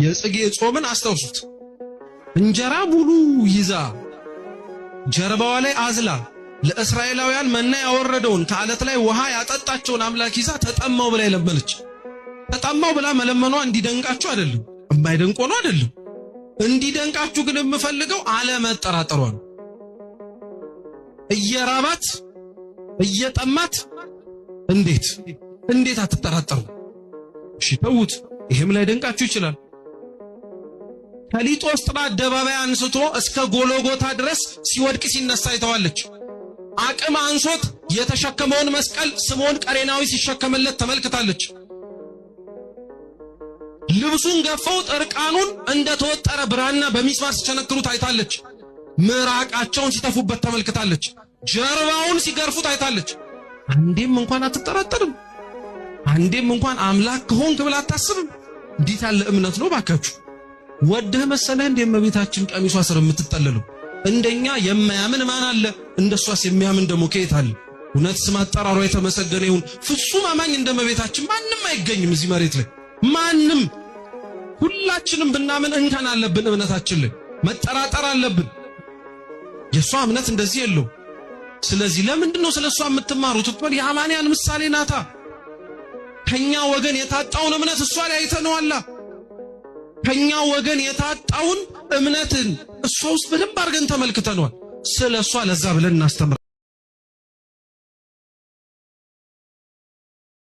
የጽጌ ጾምን አስታውሱት። እንጀራ ሙሉ ይዛ ጀርባዋ ላይ አዝላ ለእስራኤላውያን መና ያወረደውን ከዓለት ላይ ውሃ ያጠጣቸውን አምላክ ይዛ ተጠማው ብላ የለመነች። ተጠማው ብላ መለመኗ እንዲደንቃችሁ አይደለም፣ የማይደንቅ ሆኖ አይደለም። እንዲደንቃችሁ ግን የምፈልገው አለመጠራጠሯ ነው። እየራባት እየጠማት እንዴት እንዴት አትጠራጠሩ? እሺ ተዉት፣ ይሄም ላይ ደንቃችሁ ይችላል። ከሊጦስጥራ አደባባይ አንስቶ እስከ ጎሎጎታ ድረስ ሲወድቅ ሲነሳ አይተዋለች። አቅም አንሶት የተሸከመውን መስቀል ስምዖን ቀሬናዊ ሲሸከምለት ተመልክታለች። ልብሱን ገፈው እርቃኑን እንደተወጠረ ብራና በሚስማር ሲቸነክሩት አይታለች። ምራቃቸውን ሲተፉበት ተመልክታለች። ጀርባውን ሲገርፉት አይታለች። አንዴም እንኳን አትጠራጠርም። አንዴም እንኳን አምላክ ከሆንክ ብላ አታስብም። እንዴት ያለ እምነት ነው ባካችሁ! ወደህ መሰለህ እንደ እመቤታችን ቀሚሷ ስር የምትጠለለው? እንደኛ የማያምን ማን አለ? እንደሷስ የሚያምን ደግሞ ከየት አለ? እውነት ስም አጠራሯ የተመሰገነ ይሁን። ፍጹም አማኝ እንደ እመቤታችን ማንም አይገኝም እዚህ መሬት ላይ ማንም። ሁላችንም ብናምን እንከን አለብን፣ እምነታችን ላይ መጠራጠር አለብን። የእሷ እምነት እንደዚህ የለው። ስለዚህ ለምንድን ነው ስለ እሷ የምትማሩት? ትበል የአማንያን ምሳሌ ናታ። ከኛ ወገን የታጣውን እምነት እሷ ላይ አይተነዋላ። ከኛ ወገን የታጣውን እምነትን እሷ ውስጥ በደንብ አድርገን ተመልክተነዋል። ስለ እሷ ለዛ ብለን እናስተምራለን።